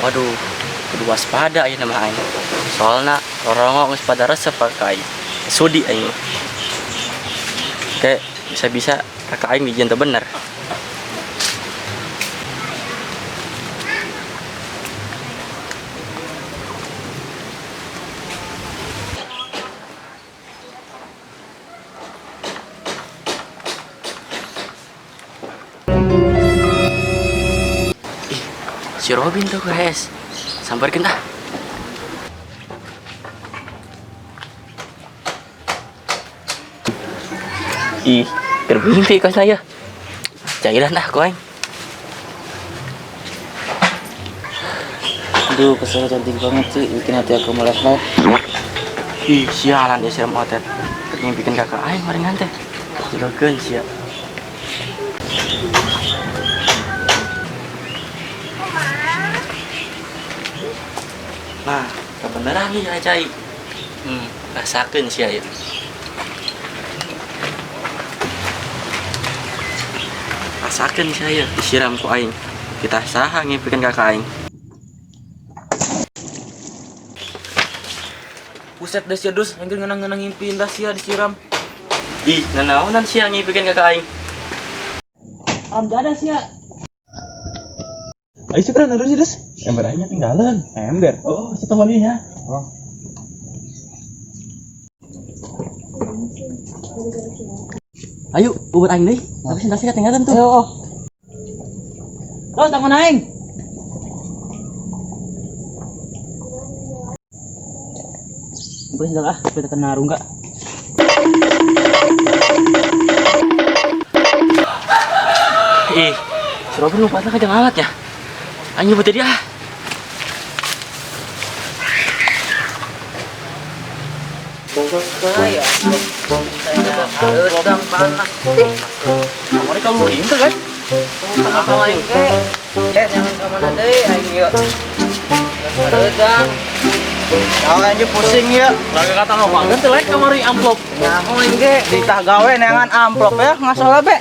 Waduh, kudu waspada ayeuna mah aing. Soalna rorongok geus pada resep ka aing. Sudi aing. Kayak bisa-bisa kakak aing dijieun teu bener. Ih, si Robin tuh guys. Samperkeun ah. Ih, keur mimpi kos ya. Cairan ah ku aing. Aduh, keselnya cantik banget sih, bikin hati aku meleleh. Ih, sialan ya si Otet. Keur ngimpikan kakak aing marengan teh. Jelokeun sia. Nah, kebenaran nih ya cai. Rasakeun sia ya. Rasakeun sia ya, disiram ku aing. Kita saha ngimpikan kakak aing. Buset deh sia dus, anjir ngenang-ngenang ngimpiin dah sia disiram. Ih, nanaonan sia ngimpikan kakak aing. Am jada sia. Ayo syukuran harus sih, Des. Ember aja tinggalan. Ember. Oh, satu kalinya. Oh. Ayo, bubar aing deui. Tapi sendal ketinggalan tuh. Ayo. Oh. Terus tangan aing. Bukan sendal ah, kita kena rungga. Ih, si Robin lupa lah kajang alat ya. Aing nyebut tadi ah. Ya, sedang panas. Kamari kamu inter kan? Apa aing ge? Eh, jangan ka mana deui aing yeuh. Sedang. Tahu aja pusing ya. Lagi kata lo banget tuh lek kamari amplop. Nyaho aing ge. Ditah gawe neangan amplop ya, ngasalah be.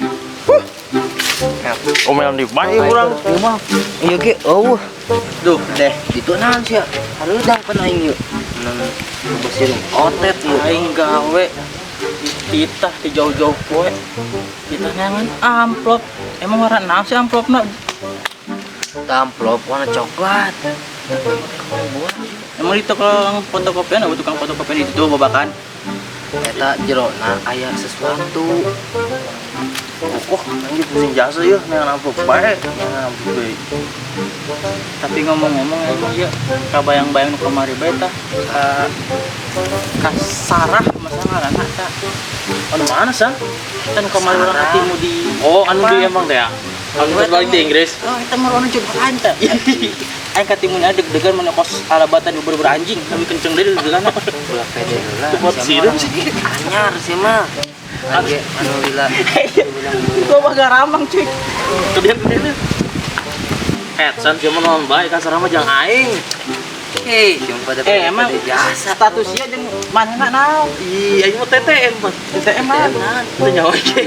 Omelan di bae urang. Ieu mah ieu ge eueuh. Duh, deh. Itu naon sia? Hareudang pan aing yeuh. Besirum otet yeuh. Aing gawe dititah di jauh-jauh poe. Ditah neangan amplop. Emang warna naon sih amplopna? Amplop warna coklat. Emang di tukang fotokopian atau tukang fotokopian itu tuh babakan? Eta jerona aya sesuatu. Oh, anjir pusing jasa ya, neangan amplop bae, neangan amplop deui. Tapi ngomong-ngomong emang ieu kabayang-bayang nu kamari bae tah ka ka Sarah masa ngaranna tah. Anu mana sah? Kan kamari urang katimu di Oh, anu di emang teh ya. Anu balik di Inggris. Oh, eta mah urang jeung aing teh. Aing katimunya deg-degan mana kos alabatan bubur anjing, lebih kenceng deui deg-degan. Ulah pede heula. Buat sirup sih. Anyar sih mah. Age anu lila. Gua mah garamang cuy. Kemudian kemudian. San dia mah naon bae kasar mah jang aing. Hei, jeung pada Emang biasa. statusnya jeung manehna naon? Ih, aing mah TTM, Mas. TTM mah. Teu nyawa ge.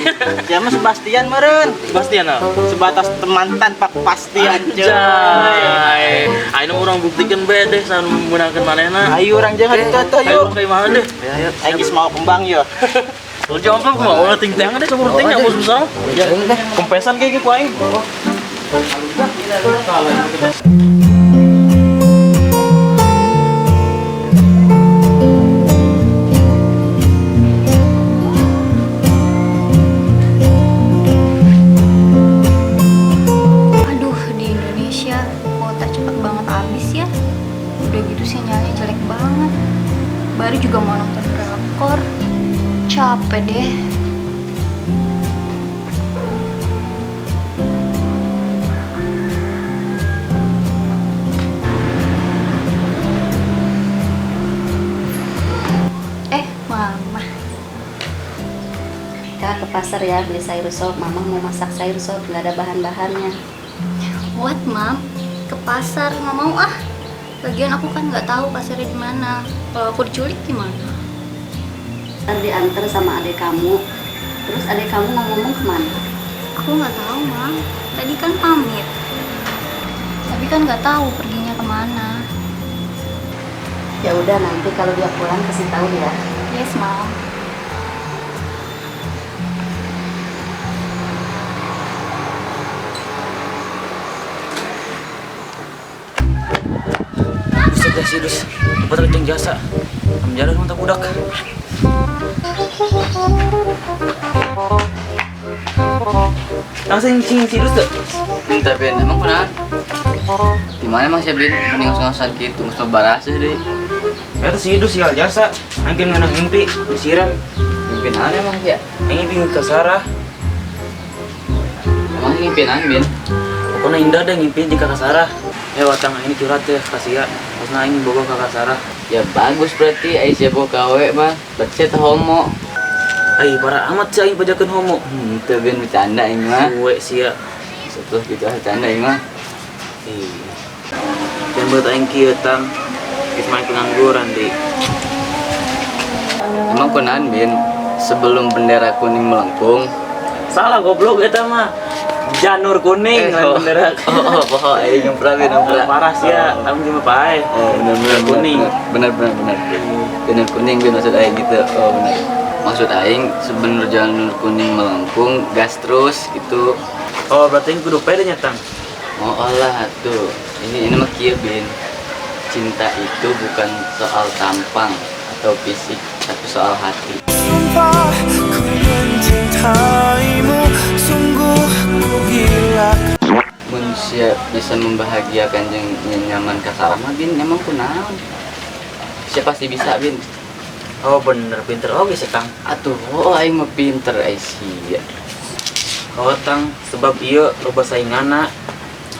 Ya mah Sebastian meureun. Sebastian ah. Sebatas teman tanpa kepastian cuy. Anjay. Aing mah urang buktikan bae deh san meunangkeun manehna. Ayo urang jangan itu atuh Ayo yuk. kayak mana deh? Ayo, Aing geus mau kembang yo. Lu jawab apa mau ulah ting tangan deh sama ting yang susah. Ya, Kempesan kayak gitu aing. Aduh, di Indonesia kuota cepet banget habis ya. Udah gitu sinyalnya jelek banget. Baru juga mau nonton drakor. Capek deh. Mama. Kak ke pasar ya beli sayur sop. Mama mau masak sayur sop, nggak ada bahan-bahannya. What, Mam? Ke pasar nggak mau ah. Lagian aku kan nggak tahu pasarnya di mana. Kalau aku diculik gimana? Ntar diantar sama adik kamu. Terus adik kamu ngomong kemana? Aku nggak tahu, Mam. Tadi kan pamit. Tapi kan nggak tahu perginya kemana. kemana. Ya udah, nanti kalau dia pulang kasih tahu ya. Yes, Mom. Buset dah si Dus, dapat kenceng jasa. Am jalan mantap budak. Langsung cing si Dus tuh. Minta Ben, emang pernah? Di mana emang sih Ben? Mending ngos-ngosan gitu, ngos barasih deh. Eta si Dus sial jasa, angkin ngeunah mimpi, disiram. Mimpi naon emang ya? Aing mimpi ke Sarah. Emang mimpi naon Ben? Pokoknya indah deh ngimpi jika ke Sarah. Ya watang ini curhat ya kasih ya. Terus aing bogoh ka Sarah. Ya bagus berarti aing sia bogoh kawe mah. Berarti sia teh homo. Ai parah amat sih aing pajakeun homo. Teu Ben bercanda aing mah. Suwe sia. Setelah gitu ah bercanda aing mah. Ih. Jangan buat aing kieu tang. Geus main pengangguran di. Emang kunaon Ben? Sebelum bendera kuning melengkung. Salah goblok eta mah. Janur kuning lain bendera. Oh, oh, aing ngempra Ben, ngempra. Parah sia, kamu gimana pae? Oh, bener, bener, Kuning. Bener, bener, bener. Janur kuning Ben maksud aing gitu. Oh, bener. Maksud aing sebelum janur kuning melengkung gas terus gitu. Oh, berarti aing kudu pede nya tang. Oh, lah tuh. Ini mah kieu Ben. Cinta itu bukan soal tampang atau fisik, tapi soal hati. Sumpah ku mencintaimu, sungguh ku gila. Mun sia bisa membahagiakan jeung nyaman ka Sarah mah Bin, emang kunaon? Sia pasti bisa Bin. Oh bener, pinter oge sih Tang. Atuh, oh aing mah pinter ai sia. Oh Tang, sebab ieu loba sainganna.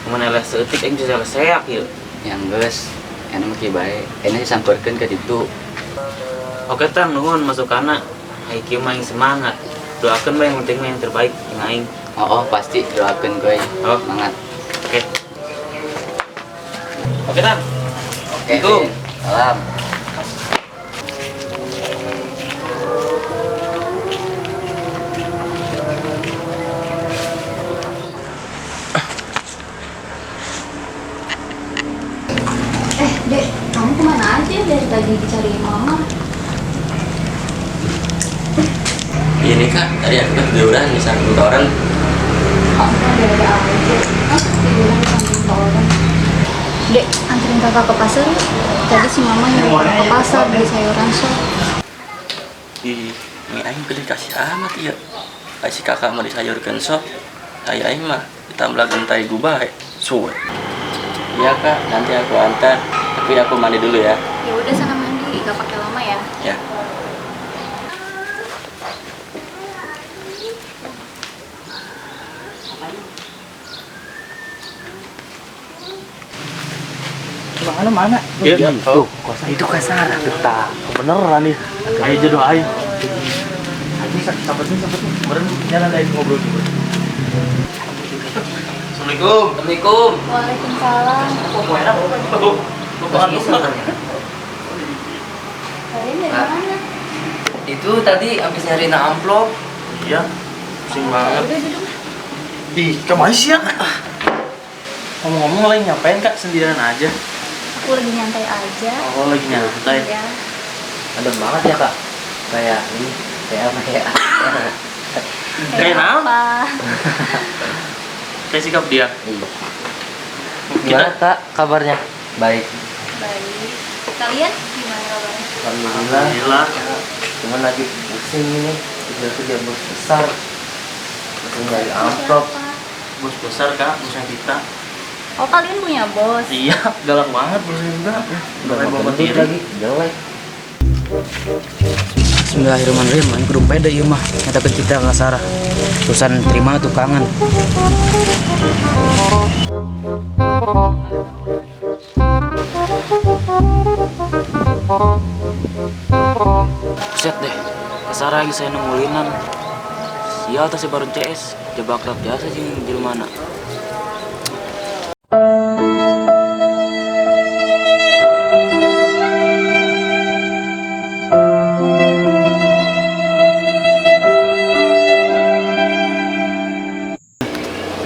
Mun eleh seutik aing bisa eleh seak ieu. Yang geus, enak mah kieu bae. Enak disamperkeun ka ditu. Oke Tang, nuhun masukanna. Ai kieu mah aing semangat. Doakeun bae yang penting mah yang terbaik jeung aing. Oh, oh pasti doakeun gue. Oh. Semangat. Oke. Oke Tang. Oke. Assalamualaikum. Bin. Salam. Dek, kamu kemana aja dari tadi dicariin mama? Ini kak, tadi aku ketiduran di samping toren. Kamu ada-ada aja. Masa ketiduran di samping toren? Dek, anterin kakak ke pasar yuk. Tadi si mama nyuruh kakak ke pasar beli sayuran sop. Ih, ini aing beli kasih amat ya. Ai si kakak mau disayurkan sop. Ai aing mah ditambah gentai gubah. Suwe. Iya kak, nanti aku antar. Tapi aku mandi dulu ya. Ya udah sana mandi, gak pakai lama ya. Ya. Mana mana? Iya, tuh, kosan itu kasar tuh ta. Beneran nih. Ayo jodoh aing. Ayo sampetin sampetin. Kemarin jalan aing ngobrol juga. Assalamualaikum. Assalamualaikum. Waalaikumsalam. Kalian dari mana? Itu tadi habis nyariin amplop. Iya. Pusing banget. Udah duduk. Ih, kemana sih ya? Ngomong-ngomong lagi ngapain kak sendirian aja? Aku lagi nyantai aja. Oh lagi nyantai. Iya. Adem banget ya kak. Kayak ini, kayak apa ya? Kayak naon? apa? Kayak sikap dia. Iya. Gimana kak kabarnya? Baik. Baik. Kalian gimana kabarnya? Alhamdulillah. Alhamdulillah. Cuman lagi pusing ini, kerja bos besar. Pusing nyari amplop. Siapa? Bos besar kak, bosnya kita. Oh kalian punya bos? Iya, galak banget bosnya juga. Udah Kayak mau bapak gendut tiri. lagi, jelek. Bismillahirrahmanirrahim. Aing kudu pede ieu mah nyatakeun cinta ka Sarah. Terusan terima tukangan. Buset deh, ka Sarah lagi saya nemulinan. Sial tas si baru CS, jebak rap jasa jeung jelema.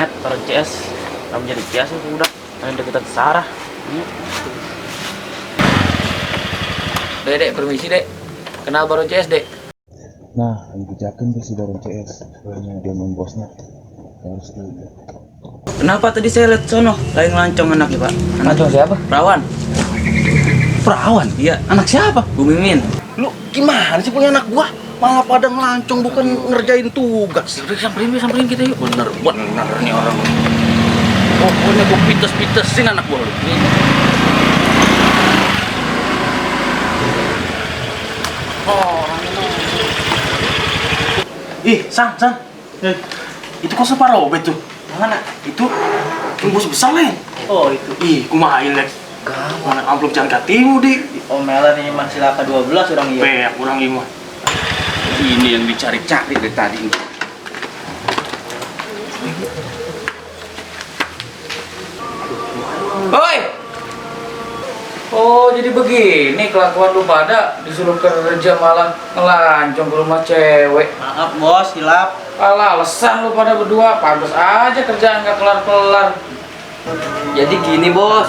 Net, baru CS, kamu jadi CS udah, main deketan Sarah. Dek, dek, permisi dek. Kenal Baron CS dek. Nah, lagi kejakin tuh si Baron CS. Soalnya dia main bosnya. Harus di. Kenapa tadi saya lihat sono lain ngelancong anaknya, Pak? Ngelancong siapa? Perawan. Perawan? Iya. Anak siapa? Bu Mimin. Lu gimana sih punya anak gua? Malah pada ngelancong bukan ngerjain tugas. Udah samperin, samperin kita yuk. Bener bener nih orang. Pokoknya gua pites-pitesin anak gua lu. Ih, San, San. Itu kok separuh Robert tuh? Mana? Itu yang bos besar lain. Oh, itu. Ih, kumaha Lex. Mana amplop jangan katimu di. Omelan ini masih laka 12 orang iya. Peak kurang lima. Ini yang dicari-cari dari tadi ini. Hoi! Oh, jadi begini kelakuan lu pada disuruh kerja malah ngelancong ke rumah cewek. Maaf, Bos, hilap. Alah, alasan lu pada berdua, pantas aja kerjaan nggak kelar-kelar. Jadi gini bos,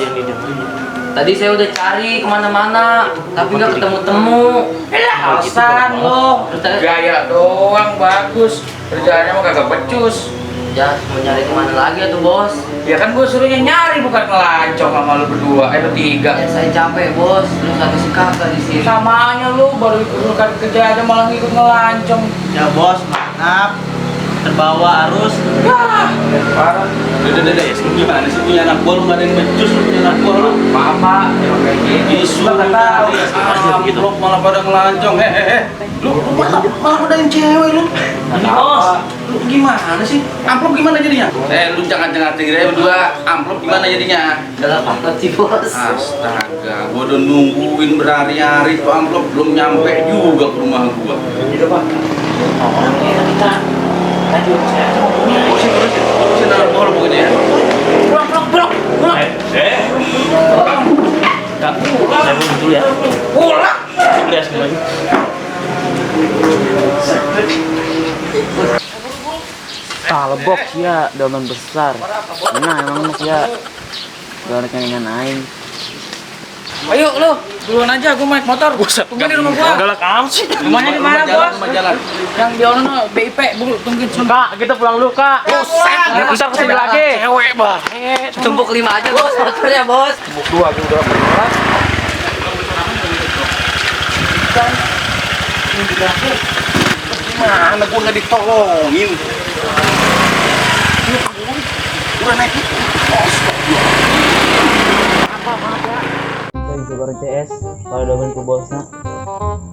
tadi saya udah cari kemana-mana, tapi nggak ketemu-temu. Alasan lu, gaya doang bagus, kerjaannya mah kagak becus. Ya mau nyari kemana lagi ya tuh bos? Ya kan gua suruhnya nyari bukan ngelancong sama lu berdua, lu tiga. Ya saya capek bos, terus ada si kakak di sini. Samanya lu baru ikut kerja aja malah ngikut ngelancong. Ya, Bos, maaf. Terbawa arus. Yah, parah. Udah, udah, ya. Gimana sih punya anak gua lu nggak ada yang becus lu punya anak gua lu. Maaf, Pak, emang kayak gini. Disuruh Gua nggak tahu. nyari amplop malah pada ngelancong. Lu malah godain cewek lu. Ini, Bos. Lu gimana sih? Amplop gimana jadinya? Lu jangan tinggal aja berdua. Amplop gimana jadinya? Dalam amplop sih bos. Astaga, gua udah nungguin berhari-hari tuh amplop belum nyampe juga ke rumah gua. Iya, Pak. Orangnya kita tadi saya ngomongnya. Urusin anak gua lu pokoknya ya. Pulang, pulang, pulang, pulang. Kak, saya pamit dulu ya. Pulang. Beli es krim lagi. Talebok ya, doman besar. Nah, emang ya. Gak ada dengan aing. Ayo lu, duluan aja gua naik motor. Buset, Tungguin di rumah gua. Galak amat sih. Rumahnya di mana, Bos? Rumah jalan. Yang di ono BIP, buru tungguin sebentar. Kak, kita pulang dulu, Kak. Buset, Ntar kesini lagi. Cewek banget. Tumpuk 5 aja bos motornya bos. Tumpuk 2 gua udah pernah. Gimana gua nggak ditolongin? Udah naik. Lagi si Baron CS, kalau domain ku bosna.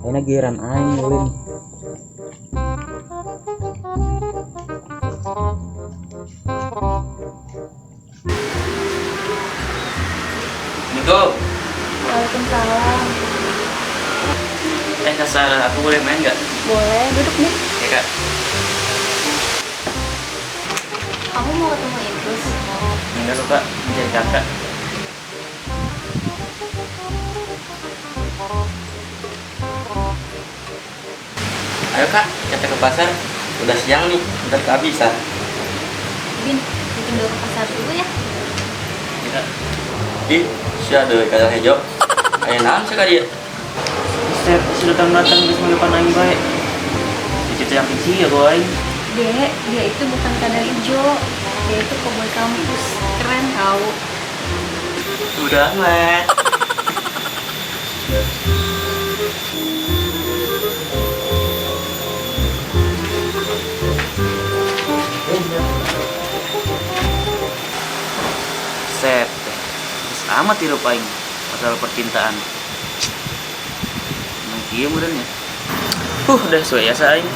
Ayeuna giliran aing ulin. Assalamualaikum. Waalaikumsalam. Kak Sarah, aku boleh main nggak? Boleh, duduk deh. Ya kak. Kamu mau ketemu Idrus? Enggak lupa mencari kakak. Ayo kak, kita ke pasar. Udah siang nih, ntar kehabisan. Bin, bikin dulu ke pasar dulu ya. Ya, kak. Ih, si ada kadal hejo. Ayo naon sih kak dia? Set, sudah datang-datang geus depan aing bae. Dicetak sih ya gua aing. Dek, dia itu bukan kadal hijau. Dia itu koboi kampus. Keren tau. Udah amat. Set, geus amat hirup aing masalah percintaan. Emang kieu meureun ya. Udah suwe ya aing.